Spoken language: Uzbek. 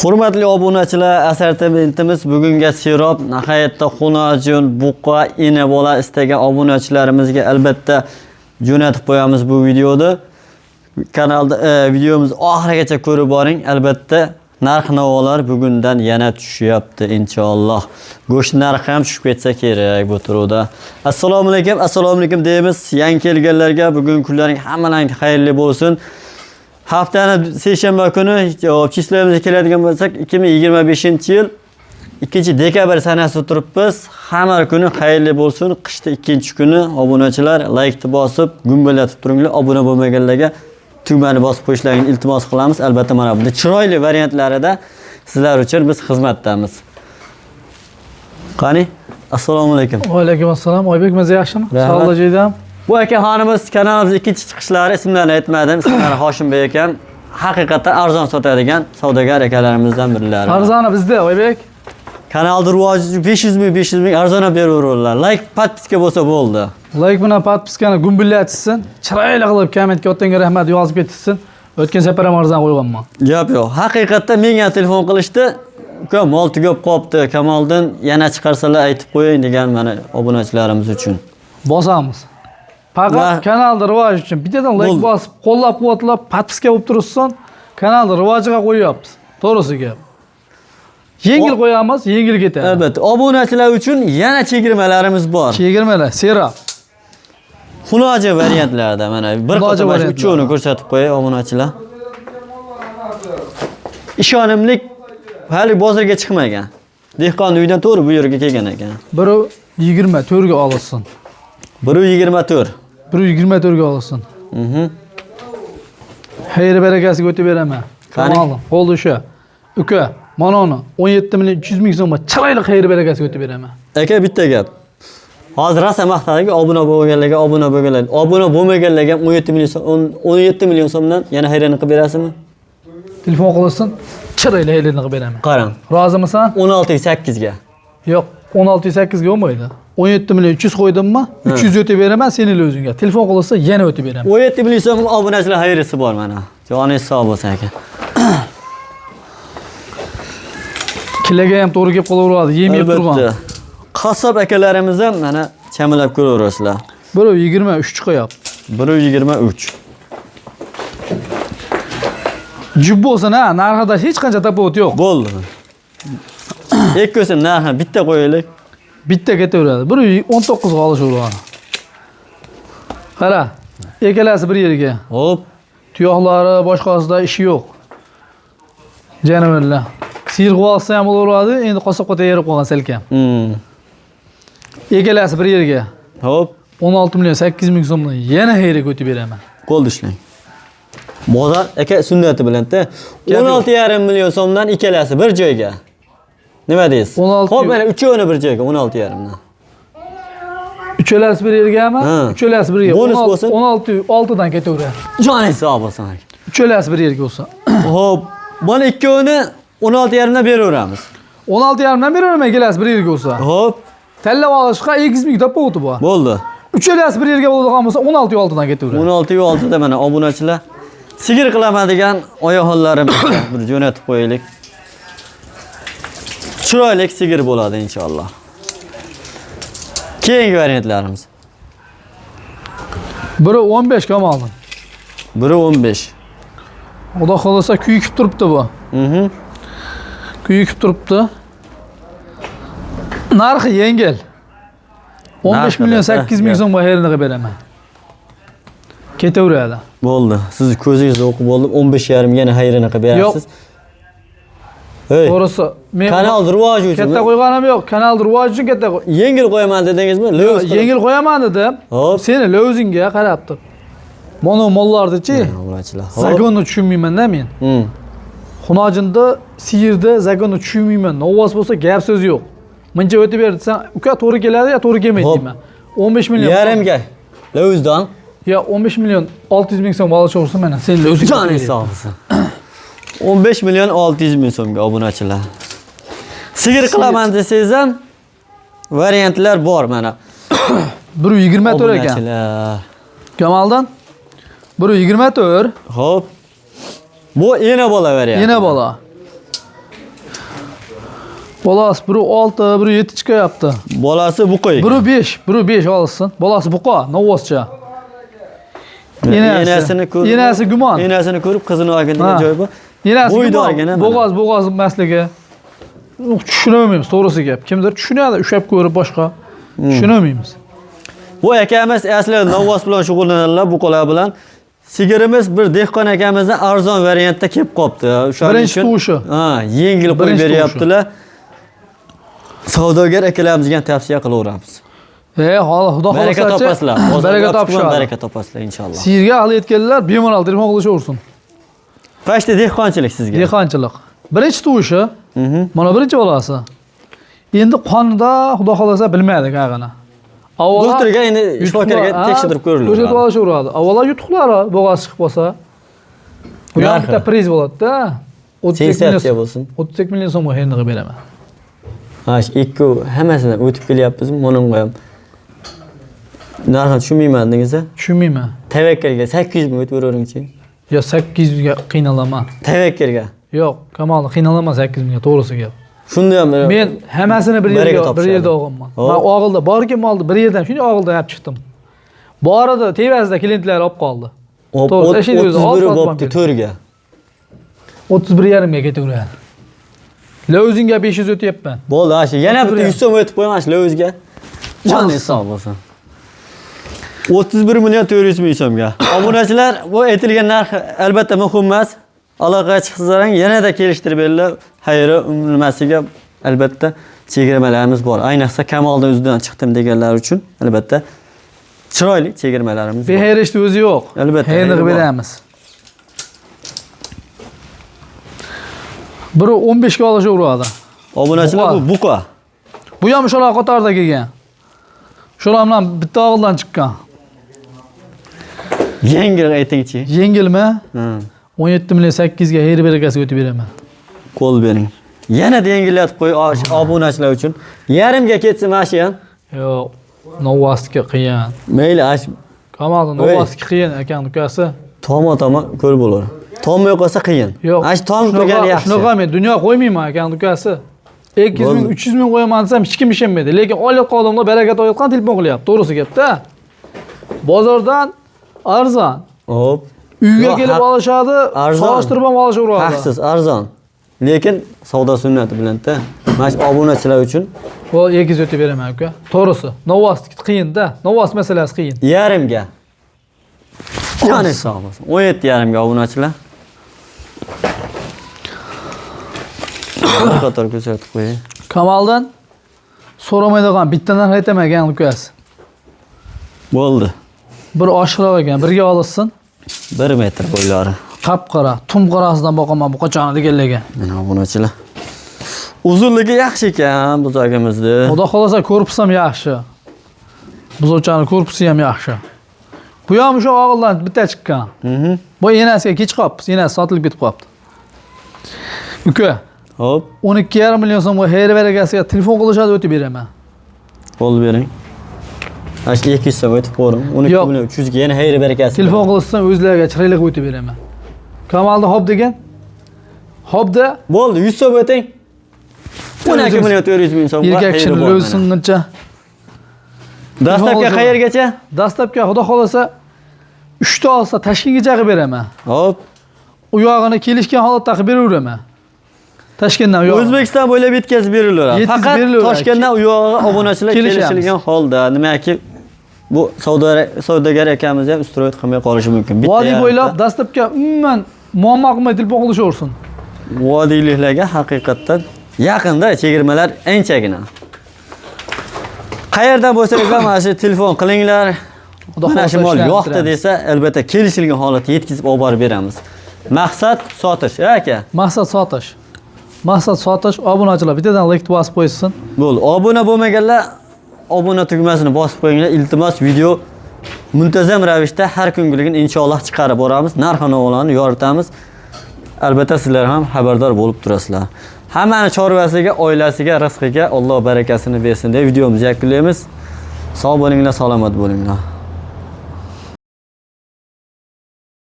Hurmatli obunachilar, assortimentimiz bugunga serob, nihoyatda xunajun, buqa, ena bola istagan obunachilarimizga albatta jo'natib qo'yamiz bu videoni. Kanalda videomiz oxirigacha ko'rib boring. Albatta narx-navolar bugundan yana tushyapti inshaalloh. Go'sht narxi ham tushib ketsa kerak bu turuvda. Assalomu alaykum, assalomu alaykum deymiz. Yangi kelganlarga bugun kunlaring hammalaring xayrli bo'lsin. Haftani seshanba kuni chislamizga keladigan bo'lsak, 2025-yil 2 dekabr sanasida turibmiz. Hamma kuni xayrli bo'lsin. Qishda ikkinchi kuni obunachilar laykni bosib, gumbillatib turinglar. Obuna bo'lmaganlarga tugmani bosib qo'yishlarini iltimos qilamiz. Albatta mana bunday chiroyli variantlarida sizlar uchun biz xizmatdamiz. Qani? Assalomu alaykum. Va alaykum assalom. Oybek mirzo, yaxshimi? Rahmat. Sog'lik joyidami? Bu akaxonimiz kanalimizda ikkinchi chiqishlari, ismlarini aytmadim. Ismlari Hoshimbek ekan. Haqiqatdan arzon sotadigan savdogar akalarimizdan birlari. Arzoni bizda, Oybek. Kanalni rivoji uchun 500 ming, 500 ming arzon ham beraveradilar. Layk, подписка bo'lsa bo'ldi. Layk bilan подписка ni gumbillatishsin. Chiroyli qilib kommentga otangga rahmat yozib ketishsin. O'tgan safar ham arzon qo'yganman. Gap yo'q. Haqiqatda menga telefon qilishdi. Uka, mol tugab qolibdi. Kamoldan yana chiqarsalar aytib qo'ying degan mana obunachilarimiz uchun. Bosamiz. Faqat kanalni rivoji uchun bittadan layk Bo'ldi. bosib, qo'llab-quvvatlab, подписка bo'lib turishsin. Kanalni rivojiga qo'yyapmiz. To'g'risi gap. Yengil qo'yamiz, yengil ketadi. Albatta, obunachilar uchun yana chegirmalarimiz bor. Chegirmalar, serap. Xunoji variantlarda mana bir Xunoji qator variantlarda. uchovini ko'rsatib qo'yay obunachilar. Ishonimlik, hali bozorga chiqmagan. Dehqon uydan to'g'ri bu yerga kelgan ekan. Biri 24 ga olsin. 1.24. Biri 24 ga olsin. Xayr barakasiga o'tib beraman. Qani? Tamom, bo'ldi o'sha. Uka, mana uni 17 million 300 ming so'mga chiroyli xayr barakasiga o'tib beraman. Aka, bitta gap. Hozir rosa maqtadik, obuna bo'lganlarga, obuna bo'lganlar. Obuna bo'lmaganlarga ham 17 million so'm, 17 million so'mdan yana xayrini qilib berasizmi? Telefon qilsin, chiroyli xayrini qilib beraman. Qarang. Rozimisan? 16.8 ga. Yo'q, 16.8 ga bo'lmaydi. 17 million 300 qo'ydimmi? 300 o'tib beraman seni o'zingga. Telefon qilsa yana o'tib beraman. 17 million so'm obunachilar xayrisi bor mana. Joningiz sog' bo'lsin, aka. Killaga ham to'g'ri kelib qolaveradi, yem yeb turgan. Albatta. Qassob akalarimiz ham mana chamalab ko'raverasizlar. 1.23 chiqyapti. 1.23. Jub bo'lsin ha, narxida hech qancha tafovut yo'q. Bo'ldi. Ikkosini narxini bitta qo'yaylik. Bitta ketaveradi. 1.19 ga olishaveradi. Qara, ikkalasi bir yerga. Hop. Tuyoqlari boshqasida ishi yo'q. Jonivorlar. Siyir qilib olsa ham bo'laveradi, endi qassobga tayyorlab qo'ygan salkam. Ikkalasi bir yerga. Hop. 16 million 8 ming so'mdan yana xayriga o'tib beraman. Qo'lda ishlang. Bozor aka sunnati bilan-da. Gap yo'q. 16,5 million so'mdan ikkalasi bir joyga. Nima deysiz? 16 Xo'p, mana uchovini bir joyga 16,5 dan. Uchalasi bir yergami? Ha. Uchalasi bir yerga. Bonus 16 bo'lsin. 16 6 dan ketaveradi. Joningiz sog' bo'lsin, aka. Uchalasi bir yerga bo'lsa. Xo'p, mana ikkovini 16,5 dan beraveramiz. 16,5 dan beraverman ikkalasi bir yerga bo'lsa. Xo'p, Tanlab olishga 2 ming toputi bor. Bo'ldi. Uchalasi bir yerga bo'ladigan bo'lsa 16,6 dan ketaveradi. 16,6 da mana obunachilar sigir qilaman degan oyoqlarimizga bir jo'natib qo'yaylik. Chiroyli sigir bo'ladi inshaalloh. Keyingi variantlarimiz. Biri 15, Kamoldim. Biri 15. Xudo xohlasa kuyikib turibdi bu. Kuyikib turibdi. Narxi yengil. 15 Narxi million da, 8 ming ha, so'mga xayrini qilib beraman. Ketaveradi. Bo'ldi. Siz ko'zingizni o'qib bo'ldim. 15,5 yana xayrini qilib berasiz. Hey, To'g'risi, men kanal rivoji uchun. katta qo'yganim yo'q. Kanal rivoji uchun katta qo'y. Yengil qo'yaman dedingizmi? Lo'z qilib. Yengil qo'yaman dedim. Hop. Seni lo'zingga qarab tur. Mono mollardichi, Obunachilar. Hop. закон ni tushunmayman-da men. Xunojinda, siyirda закон ni tushunmayman. Novvos bo'lsa gap so'z yo'q. Muncha o'tib ber desam, uka to'g'ri keladi ya to'g'ri kelmaydi Hop. deyman. 15 million. Yarimga. Lo'zdan. Ya 15 million 600 ming so'm olishaversin mana. Sen o'zing. Joningiz sog' bo'lsin. 15 million 600 ming so'mga obunachilar. Sigir qilaman desangiz ham variantlar bor mana. 1.24 ekan. Obunachilar. Kamaldan 1.24. Xo'p. Bu ena bola varianti. Yana bola. Bolasi biri 6, biri 7 chiqyapti. Bolasi buqa ekan. Biri 5, biri 5 olsin. Bolasi buqa, novvoscha. Enasini ko'rib, enasi gumon. Enasini ko'rib qizini olgan degan joyi bor. Enasi gumon. Bo'g'oz, bo'g'oz emasligi. Tushunolmaymiz, to'g'risi gap. Kimdir tushunadi, ushlab ko'rib boshqa. Tushunolmaymiz. Bu akamiz asli novvos bilan shug'ullanadilar, buqalar bilan. Sigirimiz bir dehqon akamizdan arzon variantda kelib qopti. Birinchi tug'ishi. Ha, yengil qo'yib beryaptilar. Savdogar akalarimizga ham tavsiya qilaveramiz. Xudo xohlasa, baraka topasizlar. Baraka topishadi. Baraka topasizlar inshaalloh. Sigirga ahli etganlar bemalol telefon qilishaversin. Pashta dehqonchilik sizga. Dehqonchilik. Birinchi tug'ishi. Mana birinchi bolasi. Endi qonida xudo xohlasa bilmadik ag'ini. Avvalo doktorga endi shifokorga tekshirib ko'riladi. Ko'rsatib olishaveradi. Avvalo yutuqlari bo'g'oz chiqib qolsa, bu ham bitta priz bo'ladi-da. 32 bo'lsin. 32 million so'mga endi qilib beraman. Ha, ikki hammasidan o'tib kelyapmiz, buningga ham. Narxini tushunmayman dedingiz-a? Tushunmayman. Tavakkalga 800 ming o'tib beraveringchi. Yo, 800 ga qiynalaman. Tavakkalga. Yo'q, Kamolni qiynalaman 800 mingga, to'g'risi gap. Shunda ham men hammasini bir yerda olganman. Men og'ilda borki molni bir yerdan shunday og'ildan olib chiqdim. Borida tevazida klientlar olib qoldi. To'g'ri, 31 bo'pti to'rga. 31,5 ga ketaveradi. Lovzinga 500 o'tyapman. Bo'ldi, ana shu yana bitta 100 so'm o'tib qo'yaman shu lovzga. Joni sog' bo'lsin. 31 million 400 ming so'mga. Obunachilar, bu aytilgan narx albatta muhim emas. Aloqaga chiqsalaring yanada kelishtirib beriladi. Xayri nimasiga albatta chegirmalarimiz bor. Ayniqsa Kamoldan o'zidan chiqdim deganlar uchun albatta chiroyli chegirmalarimiz bor. Beherishni o'zi yo'q. Albatta xayr beramiz. Biri 15 ga olishaveradi. Obunachilar, bu buqa. Bu ham shular qatorida kelgan. Shular bilan bitta og'ildan chiqqan. Yengil aytingchi. Yengilmi? 17 million 8 ga xayr barakasiga o'tib beraman. Qo'l bering. Yana yengillatib qo'y obunachilar uchun. Yarimga ketsin mana shu ham. Yo'q, novvosga qiyin. Mayli, ash. Kamolni novvosga qiyin ekan ukasi. Toma-toma ko'rib bo'lar. Tomay qolsa qiyin. Yo'q. Ash tom qo'ygan yaxshi. Shunaqa men dunyo qo'ymayman ekan ukasi. 200 ming, 300 ming qo'yaman desam hech kim ishonmaydi. Lekin oylik odamlar baraka to'yotgan telefon qilyapti. To'g'risi gapda. Bozordan arzon. Hop. Uyga kelib olishadi, solishtirib ham olishaveradi. Haqsiz, arzon. Lekin savdo sunnati bilan-da. Mana shu obunachilar uchun bu 200 o'tib beraman uka. To'g'risi, novvoslik qiyin-da. Novvos masalasi qiyin. Yarimga. Joni sog' bo'lsin. 17,5 ga obunachilar. Bir qator ko'rsatib qo'yay. Kamoldan so'ramaydigan bitta narx aytamagan ukasi. Bo'ldi. Bir oshiqroq ekan, birga olishsin. 1 metr bo'ylari. Qap-qora, tum qorasidan boqaman bu qachon deganlarga. Mana obunachilar. Uzunligi yaxshi ekan buzog'imizni. Xudo xolasa korpusi ham yaxshi. Buzovchani korpusi ham yaxshi. Bu ham o'sha og'ildan bitta chiqqan. Bu enasiga kech qolibmiz, enasi sotilib ketib qolibdi. Uka. Hop. 12,5 million so'mga xayr barakasiga telefon qilishadi, o'tib beraman. Qo'l bering. Mana shu 200 so'm o'tib qo'ying. 12 million 300 ga yana xayr barakasi. Telefon qilishsan o'zlariga chiroyli qilib o'tib beraman. Kamolni hop degan. Hopda bo'ldi, 100 so'm o'ting. 12 million 400 ming so'm. Erkak kishini lo'singuncha. Dastlabki qayergacha? Dastlabki xudo xolasa 3 ta olsa Toshkentgacha qilib beraman. Hop. U yog'ini kelishgan holatda qilib beraveraman. Toshkentdan u yog'i. O'zbekiston bo'ylab yetkazib berilaveradi. Faqat Toshkentdan u yog'iga obunachilar kelishilgan holda, nimaki bu savdogar akamiz ham ustroyat qilmay qolishi mumkin. Vodiy bo'ylab dastlabki umuman muammo qilmay telefon qilishaversin. Vodiyliklarga haqiqatdan yaqinda chegirmalar anchagina. Qayerdan bo'lsangiz ham mana shu telefon qilinglar. Mana shu mol yo'qdi desa, albatta kelishilgan holatda yetkazib olib borib beramiz. Maqsad sotish, aka. Maqsad sotish. Maqsad sotish. Obunachilar bittadan like bosib qo'ysin. Bo'ldi. Obuna bo'lmaganlar obuna tugmasini bosib qo'yinglar. Iltimos, video muntazam ravishda har kungiligini inshaalloh chiqarib boramiz. Narx-navolarni yoritamiz. Albatta sizlar ham xabardor bo'lib turasizlar. Hammani chorvasiga, oilasiga, rizqiga Alloh barakasini bersin deb videomizni yakunlaymiz. Sog' bo'linglar, salomat bo'linglar.